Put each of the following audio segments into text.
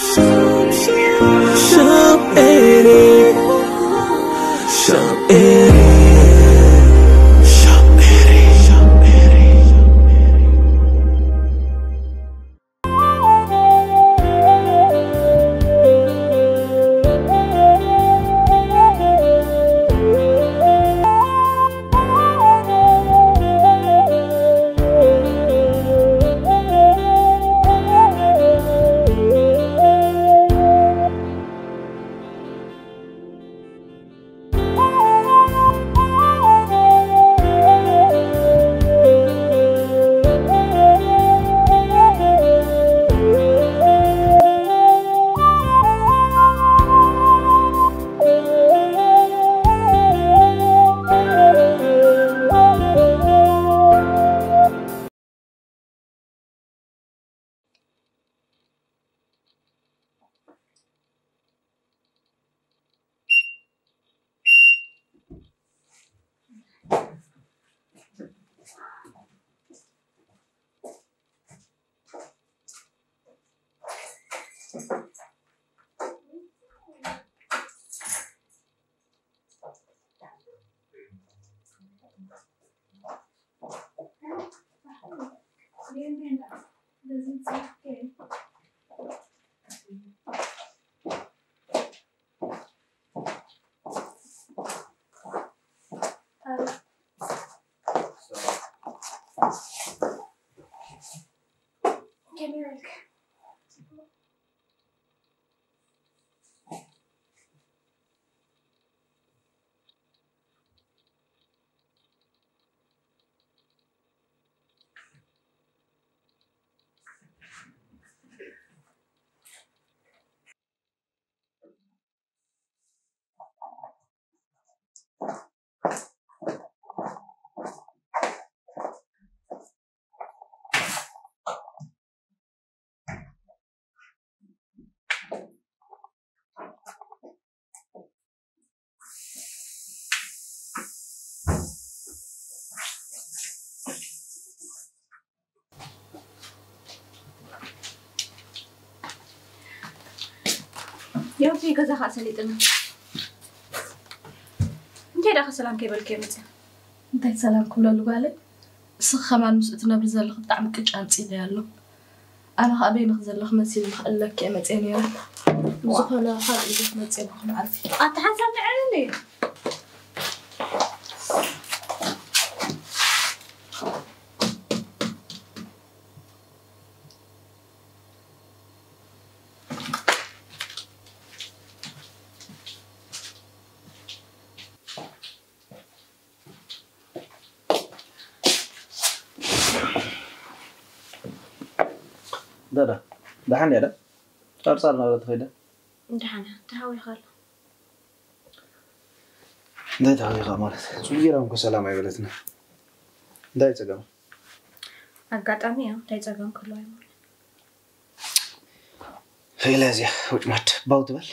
Shop eighty. Shop eighty. Shop eighty. Shop eighty. የውቲ ገዛ ከዓ ሰሊጥና እንታይ ዳኸ ሰላም ከይበልክ የመፅእ እንታይ ሰላም ክብለሉ ጓለይ እስኺ ከማን ምስ እትነብሪ ዘለኺ ብጣዕሚ ቅጭ ኣምፂእለይ ኣሎ ኣነ ከዓ በይንኺ ዘለኺ መሲልኒ ክእለኪ እየ መፅየ ነይረ ብዝኾነ ካልእ ኢለ ክመፅእ ኣለኹ መዓልቲ ኣተሓሳብ ንዕልኒ ዳዳ ደሓን እያ ዳ ጻርጻር ናበለ ትኸይደ ደሓን እያ ተሃዊኻ ኣሎ እንታይ ተሃዊኻ ማለት ጽጉራ እንኮ ሰላም ኣይበለትና እንታይ ጸገም ኣጋጣሚ እያ እንታይ ጸገም ክህልዋ ይብሉ ሌላ እዚኣ ውጭማድ ባው ትበል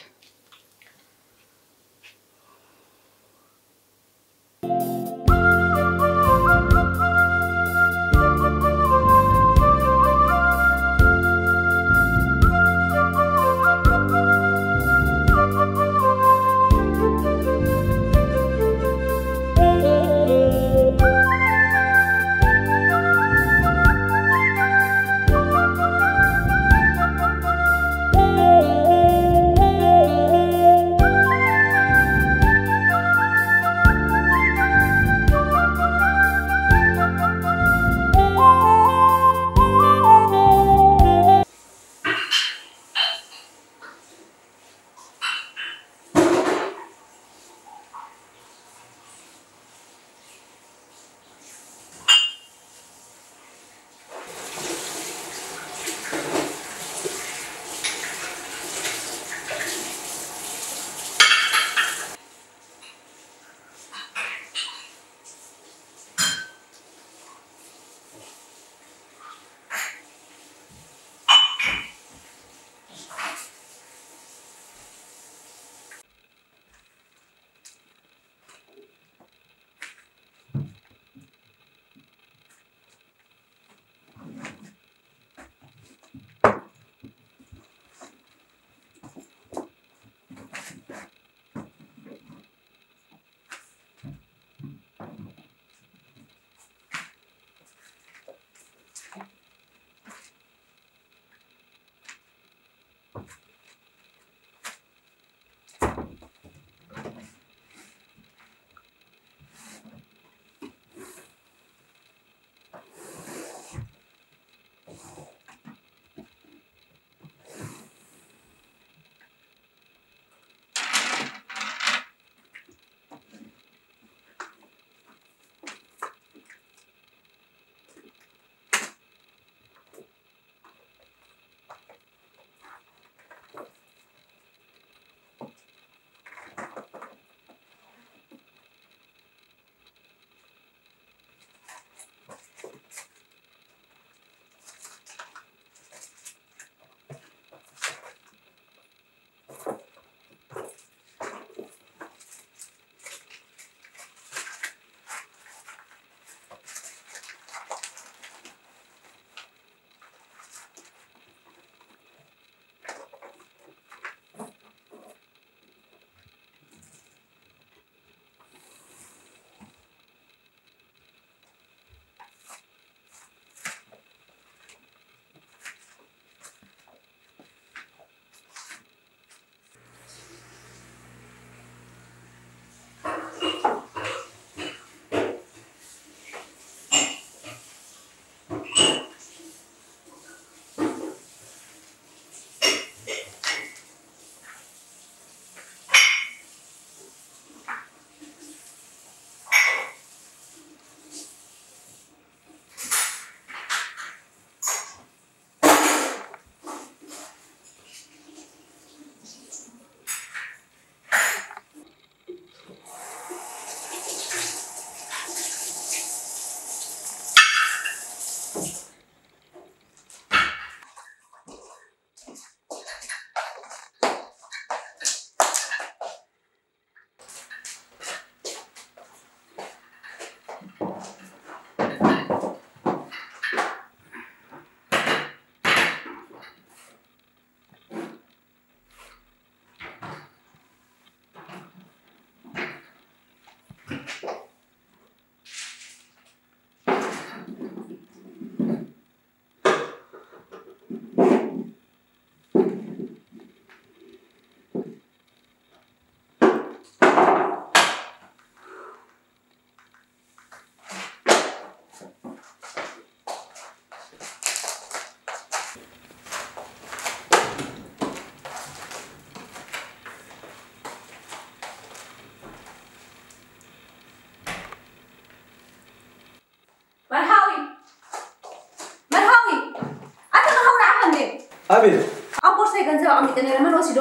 ኣቤት። ኣብ ቦርሳይ ገንዘብ ኣቐሚጠ ነይረ፣ መን ወሲዶ?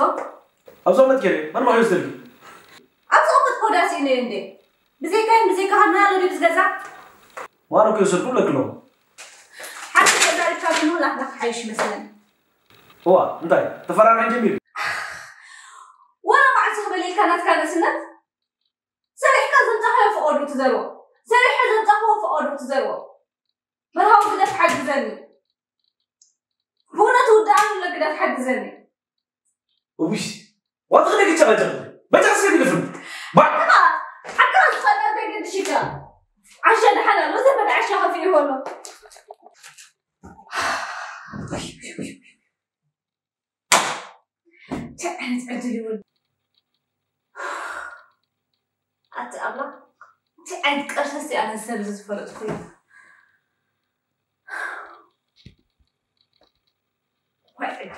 ኣብ ዞመት ገይረ፣ መን ማኺ ወስደልኪ? ኣብ ዝቐመጥኮ ዳስ ኢለ እንዴ? ብዘይካይን ብዘይካኻን ኣሎ ድዩ ዝገዛ? ዋና እኮ የወሰድኩ ብለኪ ኣለኹ። ሓንቲ ተዛሪብካ ግን ወላ ኣምላኽ ሓይሽ ይመስለኒ። እዋ፣ እንታይ? ተፈራርሒ ጀሚሩ? ወላ መዓልቲ ክበልየልካ ናትካ ንእስነት? ሰሪሕካ ዘምጻኻዮ ፍቐዱ ትዘርዎ። ሰሪሐ ዘምጻኽዎ ፍቐዱ ትዘርዎ። መርሃዊ ግደፍ ሓግዘኒ። ብእውነት ውዳኣን ኣሎ ግደፍ ሓግዘኒ። እውሽ፣ ዋት ክደ ግጫ ባጫ። ባጫ ስለ ግደፍን። ባ ኣባ፣ ሓካ ዝፈጠር ከገድሽካ። ዓሻ ደሓን ኣሎ፣ ዘመድ ዓሻ ከፊኡ ኣሎ። እንታይ ዓይነት ዕድል ይወል? ኣቲ ኣምላኽ፣ እንታይ ዓይነት ቀርሰስ እያ ነዚ ሰብ እዚ ዝፈለጥኩ? ዋይ ዕድል።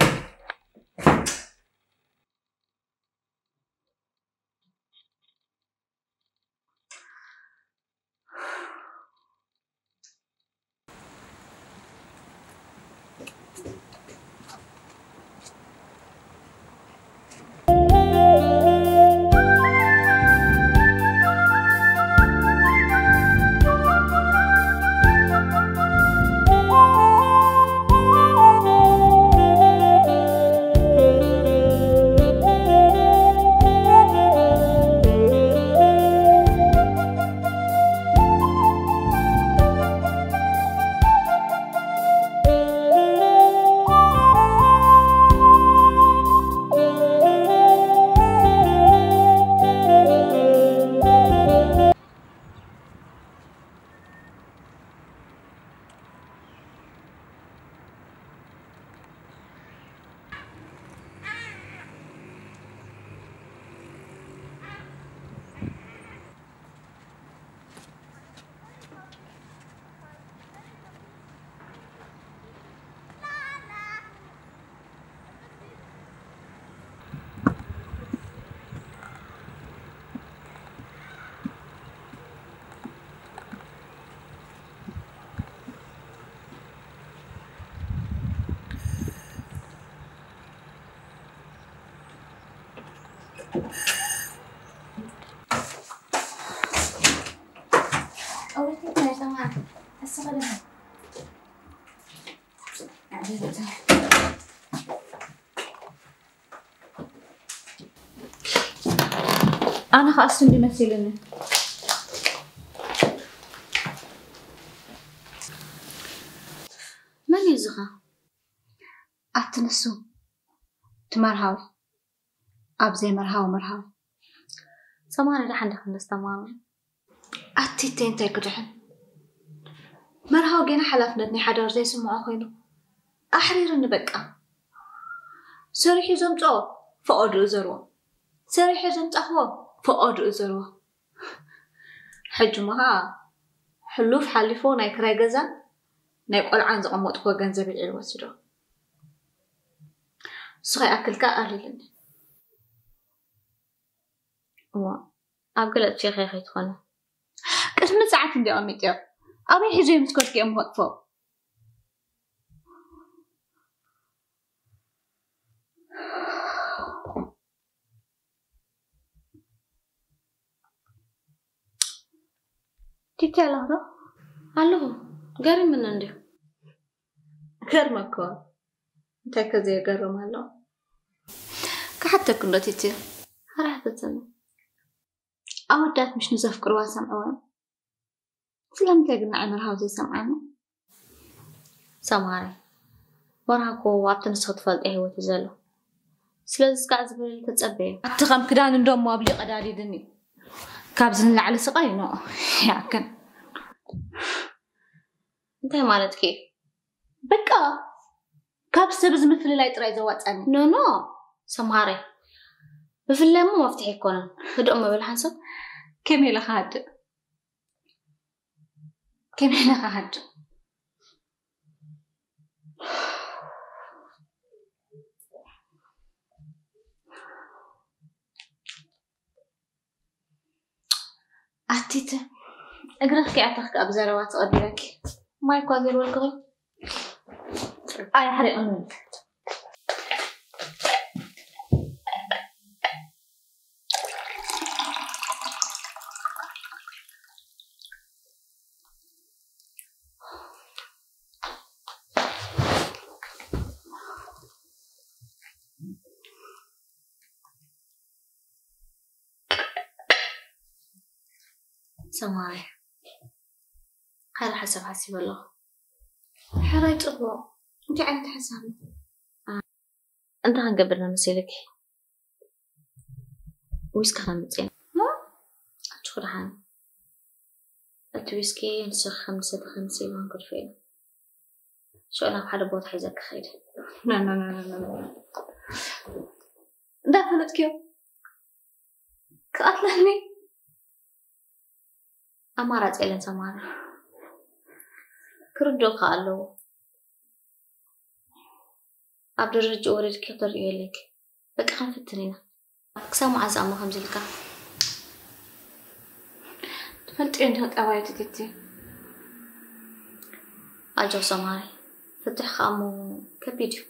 ኣነ ኸኣ እሱ እንዲ መሲሉኒ። መን እዩ እዚ ኸ? ኣቲ ንሱ፣ እቲ መርሃዊ፣ ኣብ ዘይመርሃዊ መርሃዊ። ሰማንያ ደሓን ዲኽን ነስተማቕር? ኣቲ እተይ እንታይ ክድሕን? መርሃዊ ጌና ሓላፍነት ናይ ሓዳር ዘይስምዖ ኮይኑ ኣሕሪርኒ በቃ። ሰሪሑ ዘምጽኦ ፈቐድኡ ዘርዎ፣ ሰሪሐ ዘምጻኽዎ ፈቐድኡ ዘርዎ። ሕጂ እሞ ኸኣ ሕሉፍ ሓሊፉ ናይ ክራይ ገዛን ናይ ቆልዓን ዘቐመጥክዎ ገንዘብ ኢሉ ወሲዶ። ንሱ ከይኣክልካ ኣልይልኒ። እሞ ኣብ ገለ ቼኸ ከይትኾነ። ቅድሚ ጸዓት እንዲ ኣቐሚጥዮ። ኣበይ ሒዞ ምስ ከድኩ እዮም ከጥፎ። ቲቲ ኣለኹ ዶ? ኣለኹ። ገሪምና እንድዩ። ገርመኮ። እንታይ ከ ዘየገርም ኣሎ? ክሓተክ እንዶ ቲቲ? ሓራ ሕተተኒ። ኣወዳት ምሽ ንዘፍቅርዋ ሰምዕወን። ስለምንታይ ግን ንዓይ መርሃዊ ዘይሰምዓኒ? ሰምሃረይ፣ መርሃ እኮ ኣብቲ ንስኺ ትፈልጥዮ ህይወት እዩ ዘሎ። ስለዚ ስጋዕ ዝበለሉ ተጸበዮ። ኣቲ ከም ክዳን እንዶ እሞ ኣብልዩ ቀዳዲድኒ። ካብዚ ንላዕሊ ስቓይ ኖ። ያክን። እንታይ ማለትኪ? በቃ ካብ ሰብ እዚ ምፍልላይ ጥራይ ዘዋጻኒ። ኖ ኖ፣ ሰምሃረይ፣ ምፍልላይ እሞ መፍትሒ ኣይኮነን። ህድእ እሞ በል ሓንሳብ። ከመይ ኢለ ክሃድእ? ከመይ ኢለ ክሃድእ? ኣቲተ እግርኽ ከይኣተኽካ ኣብ ዘረባ ተቐቢለኪ። ማይ እኳ ዘይበልኩኺ። ኣይ ሓሪቕኒ። ሰማይ፣ ሓደ ሓሳብ ሓሲበ ኣለኹ። ሕራይ ጽቡቕ። እንታይ ዓይነት ሓሳብ? እንታይ ክንገብር ኢና መሲልኪ? ዊስኪ ከነምጽእ ኢና። ኣጆኺ ደሓን። እቲ ዊስኪ ንስኺ ከም ዝሰተኺ መሲሉ ክንገድፎ ኢና። ሽዑ ናብ ሓደ ቦታ ሒዘኪ ክኸይድ። ና፣ ና፣ ና፣ ና፣ ና፣ ና። እንዳፈለጥክዮ ክቐትለኒ ኣማራጺ የለን ሰማራ። ክርድኡካ ኣለዎ። ኣብ ደረጃ ወሪድኪ ክትርእዮ ኣለኪ። በቃ ክንፍትን ኢና። ክሳብ መዓዝ እሞ ከምዚ ኢልካ? ትፈልጥዮ እንዲኺ ጠባዩ ትቲቲ። ኣጆኺ ሰማሪ፣ ፍትሕ ከኣ እሞ ከቢድ እዩ።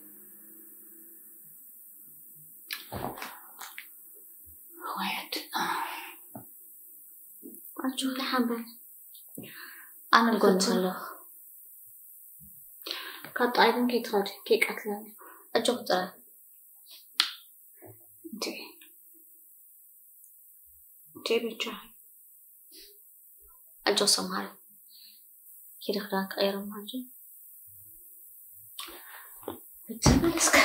ኣጆኺ ደሓን በል። ኣነ ኣብ ጎንኺ ኣለኹ። ካብ ጥቓይ ግን ከይትኸዲ፣ ከይቀትለኒ። ኣጆኺ ጥራይ። እንተ፣ እንተ በጃኺ። ኣጆኺ ሰማሪ። ኪዲ ክዳን ክቐይር እሞ ሕጂ። ተመለስካ።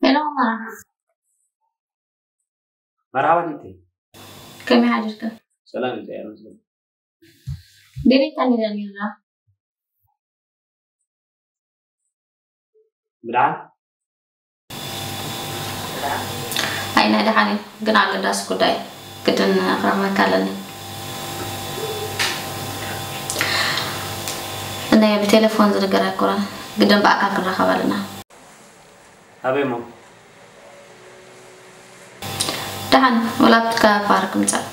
ሄሎ ማራ። መርሓባ ዲቲ። ከመይ ሓዲርካ? ሰላም እዩ፣ ጸያር መስለኒ። ዴሌታ ነይራ ነይራ። ብድሓን? ኣይ፣ ናይ ደሓን እዩ፣ ግን ኣገዳሲ ጉዳይ ግድን ክረኽበካ ኣለኒ። እንደ ብቴሌፎን ዝንገር ኣይኮነን፣ ግድን ብኣካል ክንራኸብ ኣለና። ኣበይ እሞ? ደሓን፣ ወላ ኣብቲ ከባቢ ፓርክ ምጻእ፣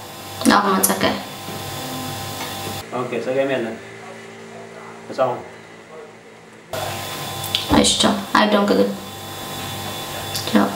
ናብኡ ክመጸካ እየ። ኦኬ፣ ጸገም የለን። ተጻወት። እሺ፣ ቻው። ኣይዶንክ ግን። ቻው።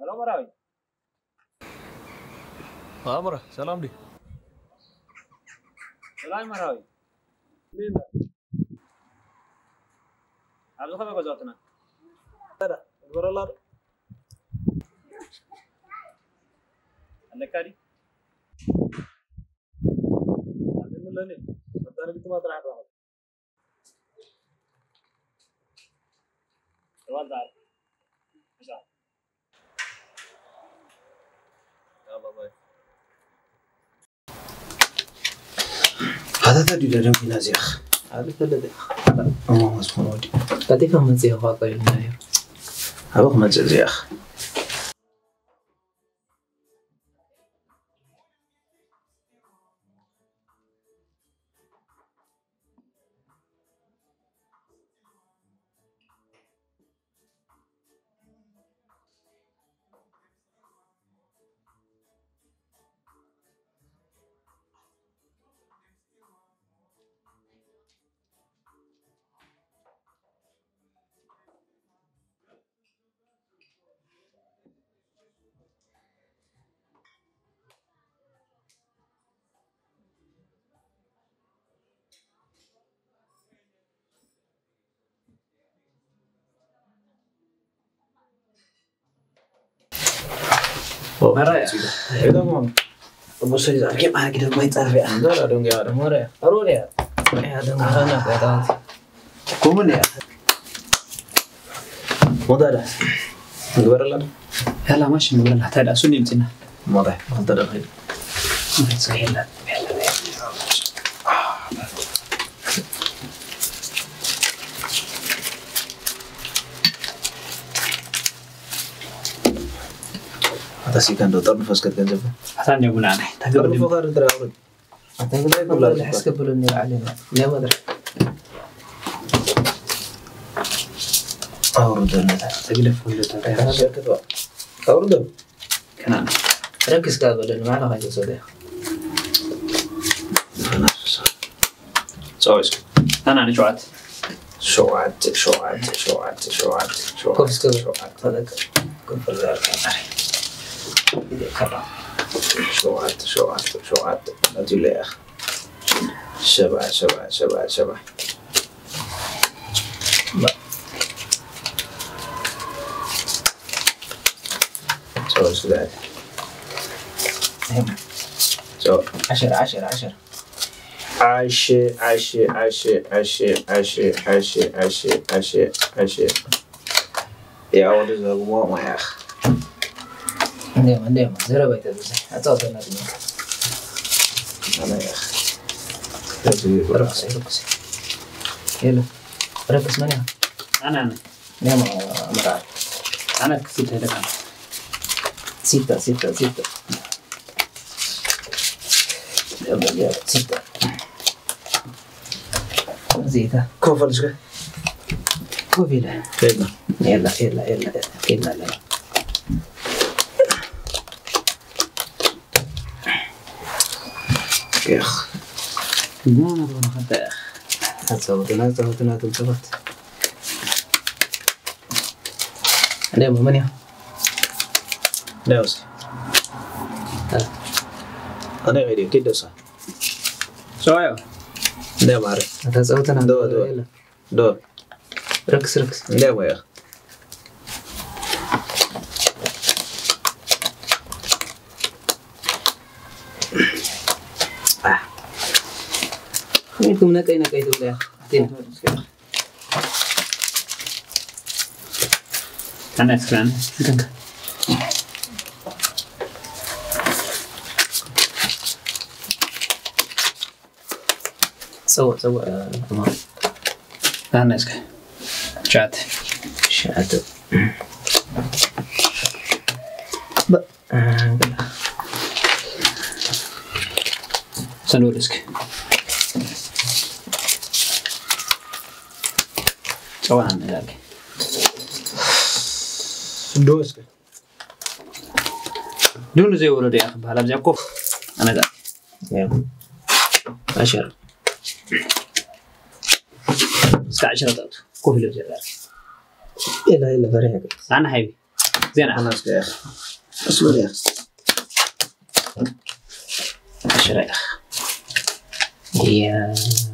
ሄሎ መራዊ። ኣምረ ሰላም ዲ? ሰላም መራዊ። ኣብዚ ኸበ ገዛትና። ታዲያ ትግበረላ ዶ? ኣለካ ዲ? ኣለኒ፣ ኣለኒ። መታን ግጥማ ጥራሕ ዶ? ተባል ዳር። ያላ ባይ። هذا تدري لدم في نازيخ. هذا تدري. أما ما اسمه ودي. قد يفهم من زيخ واقع الناير. أبوك ما تزيخ. መራያ። ሄሎ ማም። ሙሴ ዛርጌ ማርጌ ደሞ ይጻፍ ያ። እንደራ ደንጋ ያ። ሞረ። አሮን ያ። ያ ደንጋ ያ። በጣም ኮሙን ያ። ሞዳዳ። ንግበረላ። ያላ ማሽ ንግበረላ። ታዲያ እሱ ይምጽና። ሞዳ። አንተ ደኸይ። ሰሄላ። ኣታ ሲካ እንደው ጠርንፎ እስከ ትገንዘብ። ኣታ እንደው ምን አለ? ተገርፎ ጋር ድራውሪ። ኣታ ብላይ ብላ ብላ ያስከብሉ ነው አለ። ለማድረግ አውርደለት። ተግደፍ ወንዶ ታዲያ። አውርደ። ከና ረክስ ጋር በደል ማለት ነው። ጸው እስኪ። ኣና ንሸውዓተ። ሸውዓተ፣ ሸውዓተ፣ ሸውዓተ፣ ሸውዓተ፣ ሸውዓተ፣ ኮፍ እስከ በል። ሸውዓተ። ተለቀ። ኮፍ በል። ሸውዓተ፣ ሸውዓተ፣ ሸውዓተ። ኣትዩ ለያ። ሸባ፣ ሸባ፣ ሸባ፣ ሸባ። ጸው እስኪ ዛሬ። ጸው። ዓሸር፣ ዓሸር፣ ዓሸር። عايشة، عايشة، عايشة، عايشة، عايشة، عايشة، عايشة، عايشة، عايشة. يا ولد الغوا ما يا أخ. እንዲያውም፣ እንዲያውም፣ ዘረባ ይተብዘ። ኣጻውተና ድማ። أنا يا أخ. ረክስ፣ ረክስ። የለ። ረክስ መን እያ? ኣነ ኣነ ኒያማ ኣምራ ኣነ ክሲተ ደካ ሲታ ሲታ ሲታ ሲታ ዜታ ኮፈልስከ ኮፍ ኢለ ከይድና የላ የላ የላ የላ ከይድና ኣለና። ኬኽ እና ንኸዳ ኣጻወትና ኣጻወትና እቶም ሰባት እንደ መመንያ ዳውስ ኣነ ሬዲዮ ኪደሳ ሰዋዮ እንደ ማረ ኣታ ጸውተና ዶ፣ ዶ። ዶ ርክስ ርክስ እንደ ወያ ይኩም ነቀይ ነቀይ ትብለያ ኣቴና ኣነስ ክላን ጸውዕ ጸውዕ ኣነስ ቻት ሻቱ ሰንወል እስኪ ጸዋና ነጋርኪ ዶ እስኪ ዱን ዘይወለዶ እያ ክበሃል ኣብዚኣ ኮፍ ኣነጋ ኣሸር እስከ ዕሽረ ተእቱ ኮፍ ኢለ ብዘጋር ኢላ ኢለ ፈሪሐ ኣነ ሃይቢ ዜና ኣናስከ እስመሪያ ዕሽረ ኢኻ ያ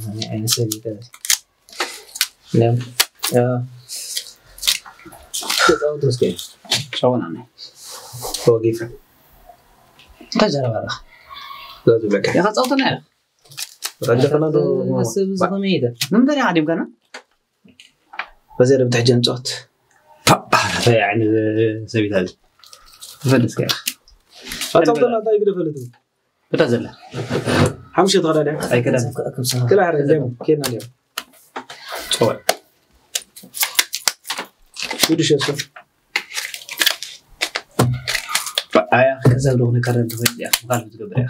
ምን አይነት ሰው ይገዛል ነው ያ ተጻውቶ እስኪ ጸዋና ነ ወጊፈ እንታይ ዘረባ ኣለኻ ዛቱ በቃ ኢኻ ጸውተና ኢኻ ረጀፈና ዶ መስብ ዝኸመይ ይደ ንምንታይ ኢኻ ዓዲምካና በዚ ረብቲ ሕጂ ንጻወት እንታይ ዓይነት ሰቢት ኣለ ትፈልጥ ከ ኣጻውተና እንታይ ግደ ፈልጥ ብታ ዘላ ሓምሽ ተኸዳዳ ኣይከዳን ክላ ሕረ ጀም ኬና ጀም ጸወል ይዱ ሸሱ ኣያ ከዛ ብደኹነ ካረ እንተኾይት እያ ካልፍ ትገብር እያ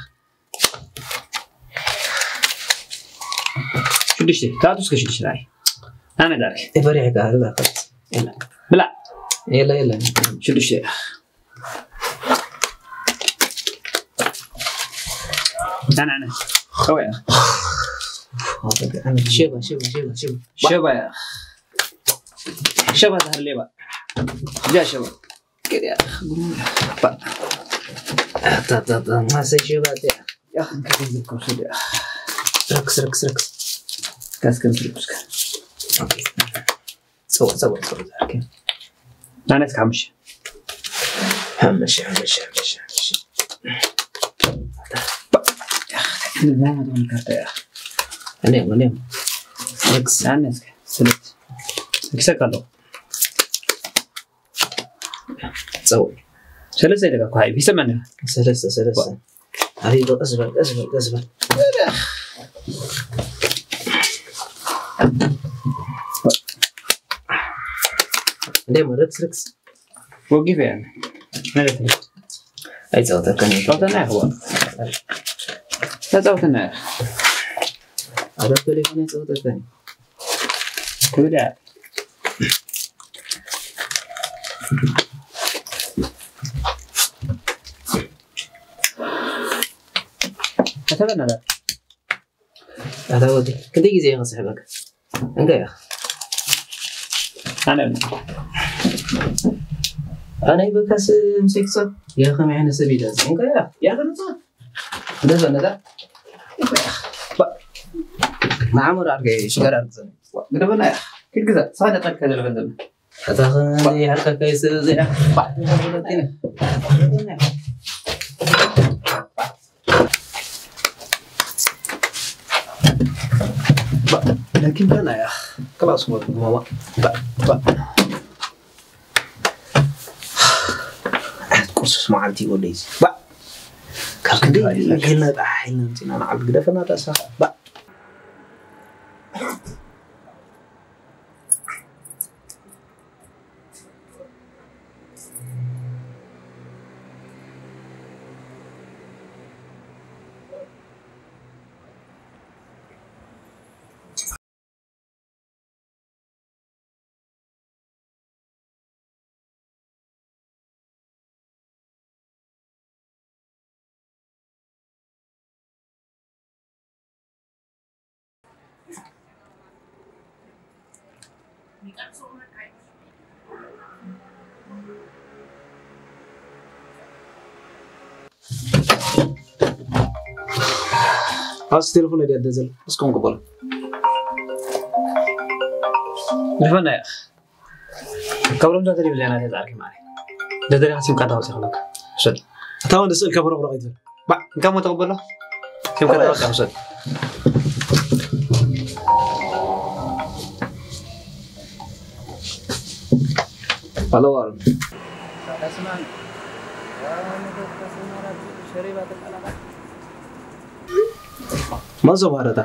ሽዱሽተ ታቱ እስከ ሽዱሽተ ናይ ኣነ ዳርክ ፈሪሕካ ህላከት ብላ የለ የለ ሽዱሽተ ኣነ ኣነ ከወያ ሸባ ሸባ ሸባ ሸባ ሸባ እያ ሸባ ትሃር ሌባ እዚኣ ሸባ ማሰይ ሸባ እያ ያ ክንከ ገንዘብ ከውሰድ እያ ረክስ ረክስ ረክስ ካስከም ትርኩስካ ጸወ ጸወ ጸወ ዛርክ ናነት ካምሽ ሓመሽ ሓመሽ ሓመሽ ሓመሽ ናማቶም ካርታ እያ እኔም እኔም ረክስ ናነት ስልት ይሰካ ኣለኹ ጸው ሰለስተ ኢለካ እኮ ሃይብ ይሰማኒ ሰለስተ ሰለስተ ኣበይ ዶ ቀስ በል ቀስ በል ቀስ በል እንዴ ርክስ ርክስ ወጊፈ እያ ኣይጸወተከን ጸውተና ይኽዋ ተጻውተና ኣረብ ቴሌፎን ኣይጸወተከን ትብል እያ ከተበናለ ኣታ ወዲ ክንደይ ግዜ ኢኻ ስሕበካ እንታይ ኢኻ ኣነ ኣነ ይበካስ ምሰክሳ ያ ከመይ ዓይነት ሰብ ኢለ እንታይ ኢኻ ያ ከነጻ እንደዛ ነዛ ንዓመር ኣርገ ሽገር ኣርግዘን ግደፈና ኢኻ ክትግዛ ሳነ ጠልከ ዘለፈ ዘለ ኣታ ከመይ ሓልካ ከይስብ እዚኣ ባዕዲ ተብለኪነ لكن كان يا خلاص مو مو ቁርሱስ መዓልቲ ይወደይ ባ ካብ ክንደይ ኢልና ጣሕ ኢልና ምፅና ንዓል ግደፈና ዳሳ ባ ኣብዚ ቴሌፎን ድያ ደዘል እስኮን ቅበል። ግፈና ኢኻ። ካብ ሮምዛ ተሪብ ዜና ተዛርኪ ማለት ደደሪኻ ሲም ካርድ ኣውፅእ ከለካ። ውሰድ። እታ ወንድ ስእልካ በረቑረቕ ኣይትበል። ባ እንካ ሞ ተቐበሎ። ሲም ካርድ ኣውፅእ ውሰድ። ኣለዋ። መን ሰማር እታ?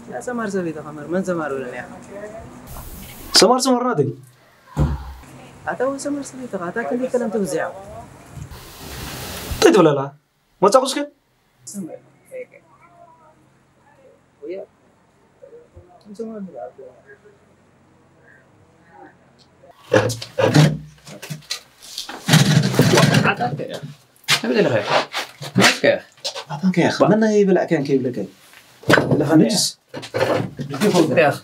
እዛ ሰማር ሰበይትኻ መር መን ሰማር ብለኒ ኢኻ? ሰማር ሰማር ናተይ። ኣታ እውን ሰማር ሰበይትኻ፣ ኣታ ክንደይ ከለም ትብዝሕ? እንታይ ትብል ኣለኻ? መጻኹ እስከ? ኣታ እንታይ ደለኻ? ኣታ እንታይ ደለኻ? ኣታ እንታይ ደለኻ? ኣታ እንታይ ደለኻ? መን ናይ በላዕካያን ከይብለካ እዩ? ለኻ ነጅስ። ደገፈው። ያኽ።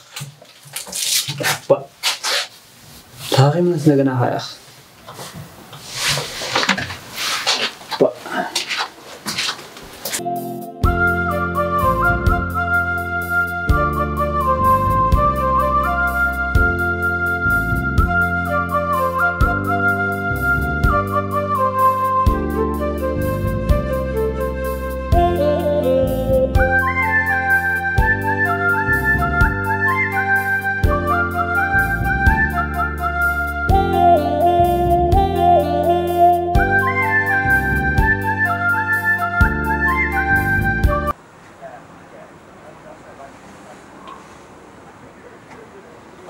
ባ-፣ ታኺ ምን ስነገና ሃያኽ። ባ-፣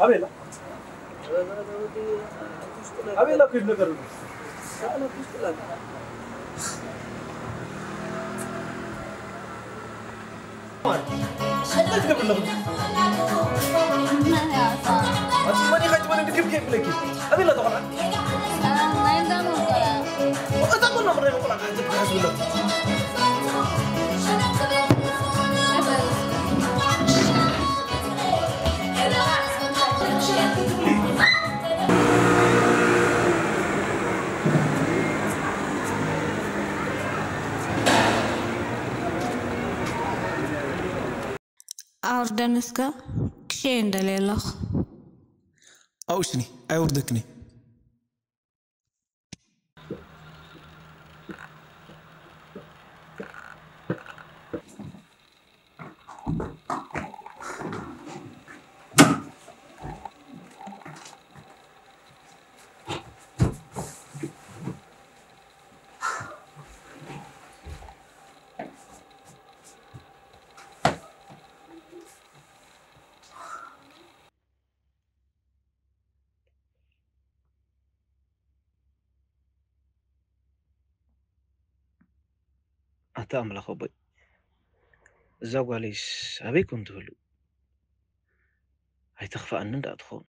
ኣቤላ፣ ኣቤላ፣ ክድ ነገር ነው። እንታይ ትገብሪ ኣለኹ? ኣቲ መን ኢኻ ትበሊ? ድክም ከይብለኪ። ኣበይ ኣላ እታ ቆልዓ? ናይ እንዳ መን ቆልዓ? እታ ጎና ምረይ ቆልዓ፣ እንታይ ትሓስቢ ኣለኹ? ኣውርደኒ እስከ ክሸይን ደልየ ኣለኹ። ኣውስኒ፣ ኣይወርደክኒ። ኣታ ኣምላኽ ኣቦይ፣ እዛ ጓለይስ ኣበይ ኮን ትህሉ? ኣይተኽፍኣንን ደኣ ትኸውን።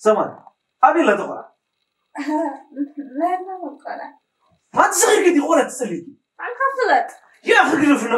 ሰማን ኣበይ ኣላ እታ ቆልዓ? ናይ ኣና መን ቆልዓ? ማን ትስኺርኪ እቲ ቆልዓ ትጸልይኪ? ኣንካ ፍለጥ። ያ ክግደፍና።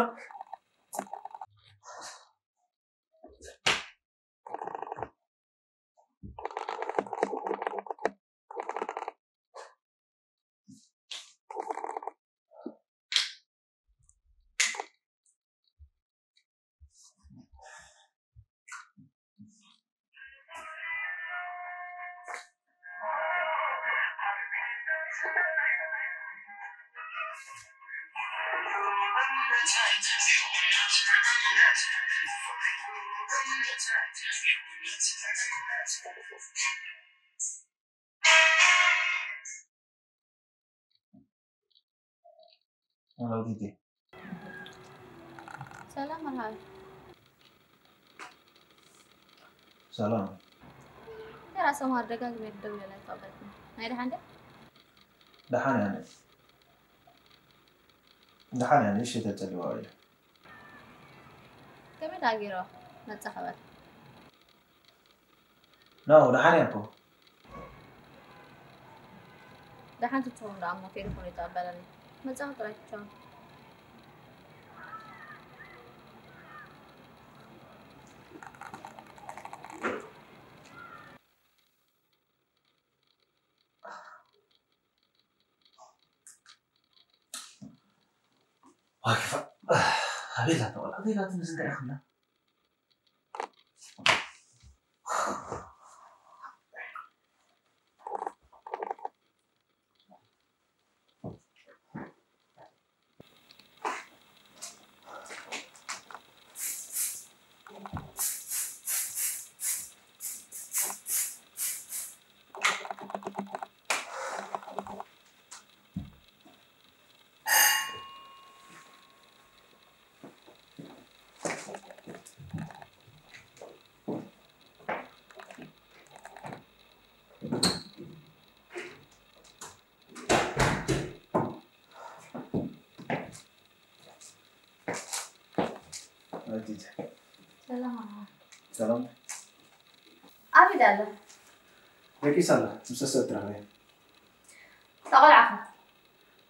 ሰላም መርሃዊ። ሰላም። ተራ ሰምሃር ደጋግመ ደውለላ ኣይተቐበልክን። ናይ ደሓን ድያ? ደሓን እያ። ደሓን እያ፣ ንእሽተይ ተጸሊዋ ኢለ። ከመይ ዳኣ ገይርዋ መጻ ኸባል? ኖ፣ ደሓን እያ እኮ። ደሓን ትትኸውን ደኣ እሞ ቴሌፎን ይተቐበለኒ። መጻ ጥራይ ቻው። ዋይ ክፋእ። ኣቤት ኣታ ቆልዓ፣ ኣቤት ኣታ፣ ምስ እንታይ ኢኹም? ሰላም። ሰላም። ኣበይ ዳኣ ኣላ? ደቂሳ ኣላ፣ ምስ ሰብ ትረኽበ። እታ ቆልዓ ኸ?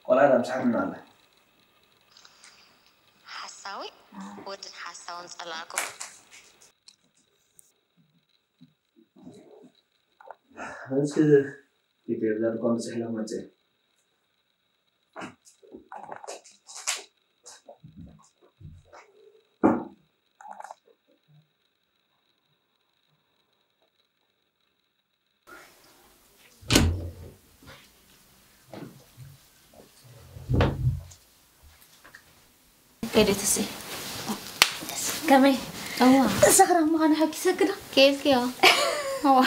ቆልዓ ዳ ምሳሕትና ኣላ። ሓሳዊ ወድን ሓሳውን ጸላእኩም። እስኪ ፊት የብላ ድኳን ብጽሕ ኢሎም መጽእ። ከደትሲ ከመይ እዋ ሰኽራ ምዃኑ ሓኪሰክዳ ከይልክዮ እዋ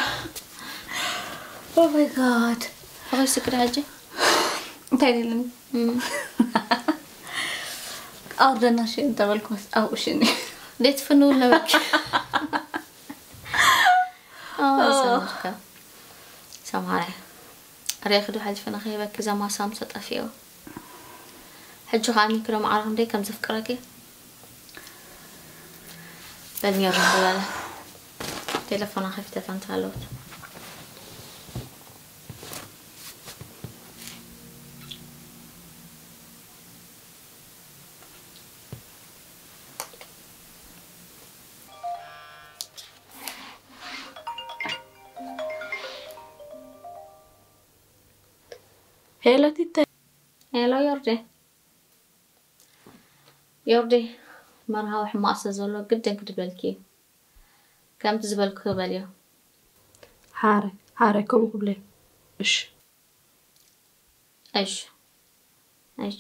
Oh my god ሓኺስክዳ ሕጂ እንታይ ኢለኒ ኣውርደና ሽ እንተበልኩ ኣብኡ ሽኒ ደይ ትፍንው ነበርኪ ሰምርካ ሰምሃራይ ሬኺ ዶ ሓሊፈና ከይበኪ እዛ ማሳም ተጠፊኦ ሕጂ ከዓ ሚክሮ ማዕረ ክንደይ ከም ዘፍቅረኪ በልኒ ርም ዝበለ ቴሌፎና ከፊተ ተንታ ኣለውት ሄሎ ቲተ ሄሎ ዮርዲ ዮርዲ መርሃዊ ሕማቕ ስለ ዘሎ ግድን ክድብለልኪ እዩ ከምቲ ዝበልኩ በልዮ ሓረ ሓረ ከምኡ ክብለይ እሽ እሽ እሽ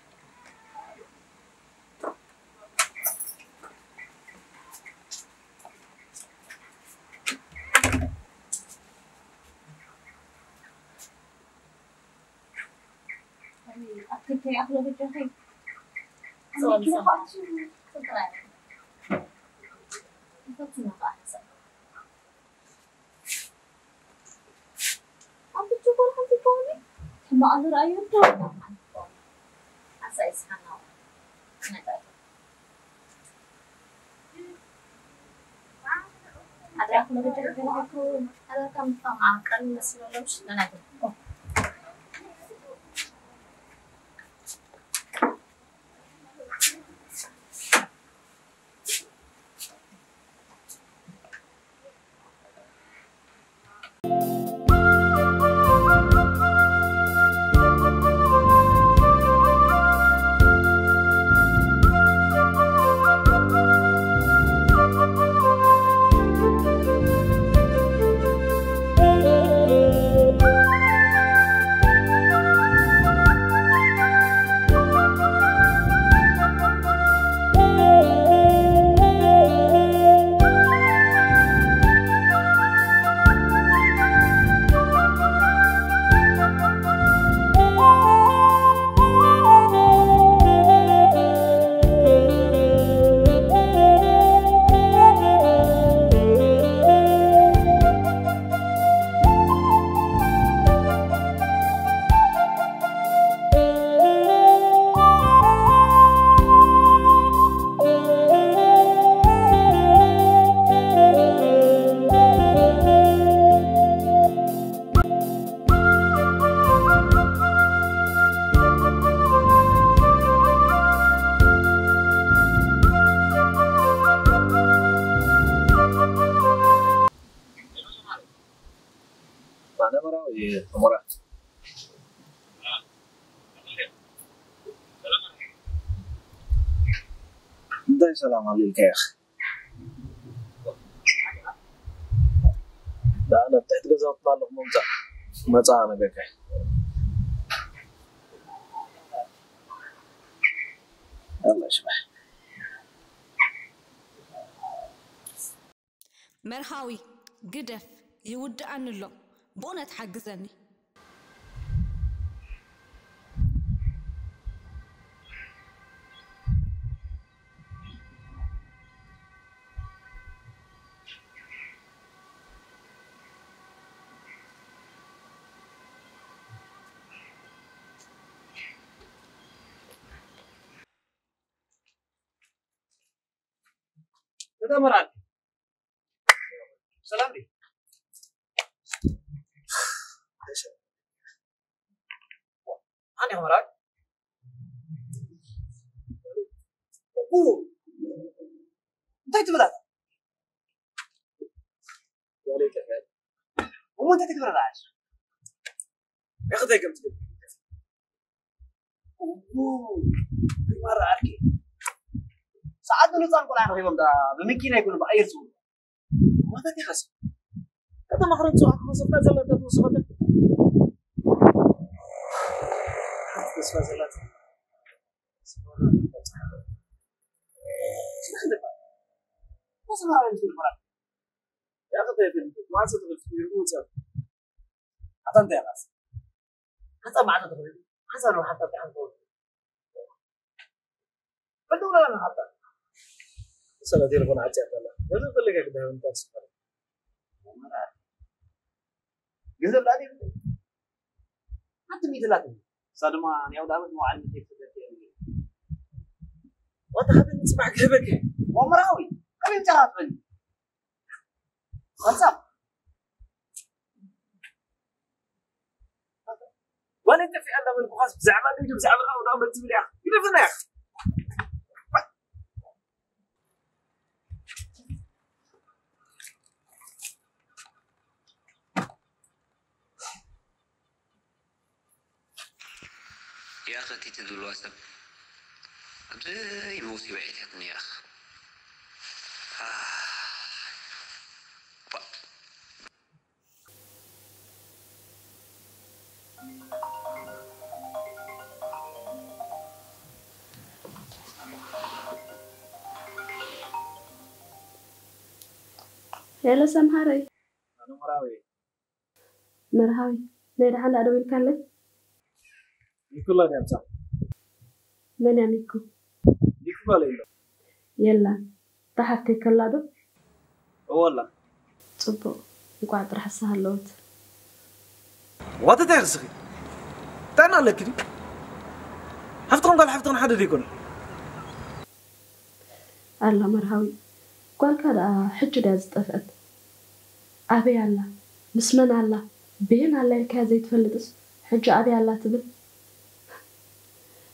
ሰላም ኣልልካ ኢኻ። ደኣ ናብ ትሕቲ ገዛውትና ኣለኹ፣ ምምጻእ መጻ ነገርከ። ኣላ ሽባሕ። መርሃዊ፣ ግደፍ፣ ይውድኣኒ ኣሎ። ብኡነት ሓግዘኒ። እዛ መርዓት ሰላም ድዩ? ኣነ መርዓት እንታይ ትብል ኣላ? እሞ እንታይ ትግብረላ? ያኸ እንታይ ከም ትብል ይማራ ዓርኪ ሰዓት ንህፃን ቆልዓ ረኺቦም ዳ ብመኪና ይኩን ብኣየር ዝብሉ ማታት ይኸስ ከተማ ክረን ፅዋሕ ክመሰፍታ ዘለታ ትወስኸተ ተስፋ ዘላት ስማዕን ትብል ማዕፆ ትብል ይርጉ ውፅእ ኣታ እንታይ ኻስ ሓንሳብ ማዕዶ ተኽሪዱ ሓንሳብ ነው ሓንሳብ ተሓንኮ በልተው ነው ሓንሳብ ሰለ ቴሌፎን ዓፅያ ኣላ ነዚ ፈለገ ክዳውን ታስፋል ገንዘብ ዳዲ ሓንቲ ሚእቲ ላት እሳ ድማ ናይ ኣውደ ዓመት መዋዕል ምድሪ ትገት ወታ ሓደ ምፅባሕ ክህበክ ወምራዊ ከመይ ጨራጥበኒ ሓንሳብ ጓለይ ጠፊኣ እንዳበልኩኻስ ብዛዕባ ንግዲ ብዛዕባ ኣውደ ዓመት ትብል እያ ግደፈና እያ ያኸ እቲ ትድልዋ ሰብ ኣብ ዘይመውሲ ውዒልትኒ ያኸ ሄሎ ሰምሃረይ። ኣነ መርሃዊ እየ። መርሃዊ፣ ናይ ደሓን ደኣ ደዊልካለይ? ሚኩ ኣላ ድያ ምሳኻ? መን እያ ሚኩ? ሚኩ ጓለይ ኣሎ። የላን። እታ ሓፍተይ ከላ ዶ? እወ ኣላ። ጽቡቕ። እንቋዕ ጥራሕ እሳ ሃለወት። ዋተታይ ርስኺ? ጥዕና ኣለኪ ድዩ? ሓፍትኽን ጓል ሓፍትኽን ሓደ ዶ ኣይኮነን? ኣላ መርሃዊ፣ ጓልካ ደኣ ሕጂ ድያ ዝጠፍአት? ኣበይ ኣላ? ምስ መን ኣላ? በየን ኣላ ኢልካያ ዘይትፈልጥስ ሕጂ ኣበይ ኣላ ትብል?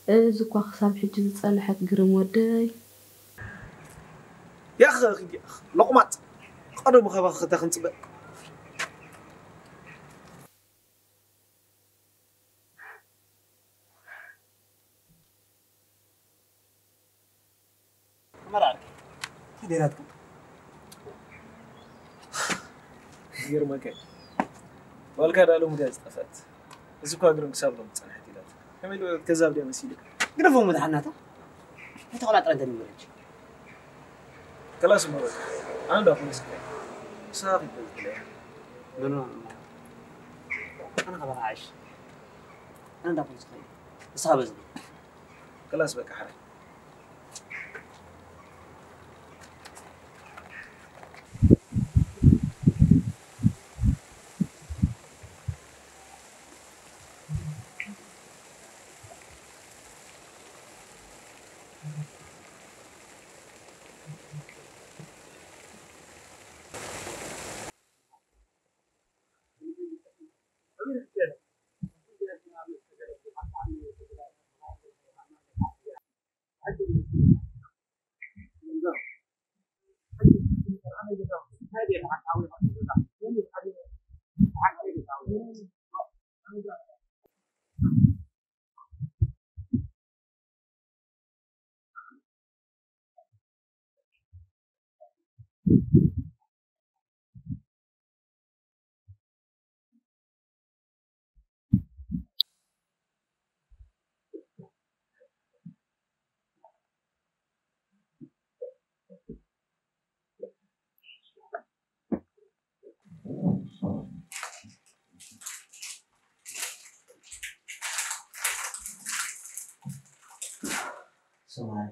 እዚ እኳ ክሳብ ሕጂ ዝጸንሐት ግርም ወደይ። ያኸ ሎቕማጽ ቀደሙ ካባኺ ክተኽንጽበ መራርኪ እንታይ ደይናትካ ይገርመካ እዩ። ዋልካ ዳ ሎሚ ድያ ዝጠፍአት? እዚ እኳ ግርም ክሳብ ሎሚ ዝጸንሐት ኢላት። ከመይ ዝበለት ከዛብ ድያ መሲሉ? ግደፎ መድሓናታ። ኣይተቆላጥረ እንተ ንመረች። ከላስ እሞ በቃ። ኣነ ዳ ፖሊስ ክኸይድ። ንስኻ ኺድ በዝግለያ። ኖ ኖ ኖ። ኣነ ኸባኻ ዓሽ። ኣነ ዳ ፖሊስ ክኸይድ። ንስኻ በዝግል። ከላስ በቃ ሓራይ። ሰማይ፣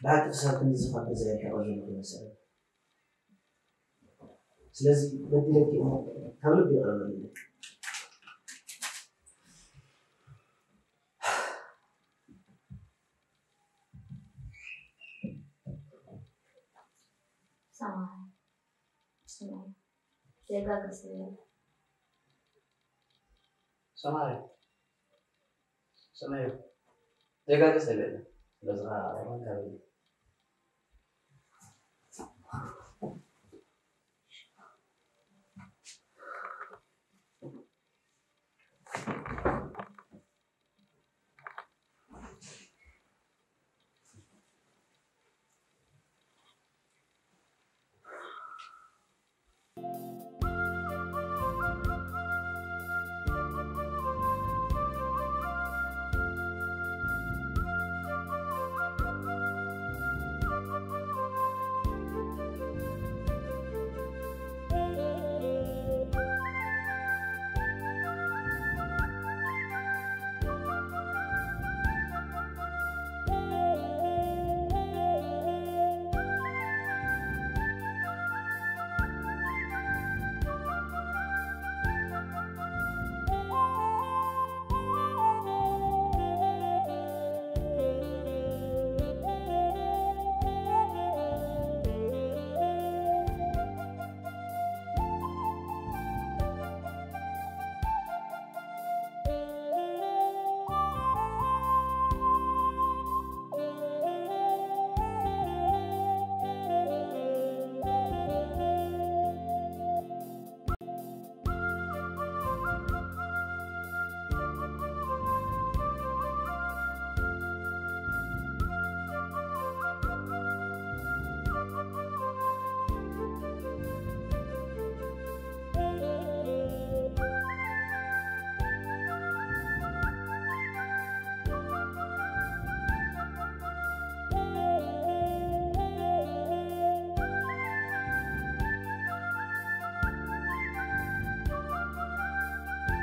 ብሓቂ ክሳብ ክንዲ ዝኸፍእ ዘይርሕቆ ዘለኹ ይመስል። ስለዚ በዲለኪ እሞ ካብ ልቢ ይቕረ በልለይ። ሰማይ፣ ሰማይ፣ ጌጋ ገስለይ። ሰማይ፣ ሰማይ፣ ጌጋ ገስለይ። በዛ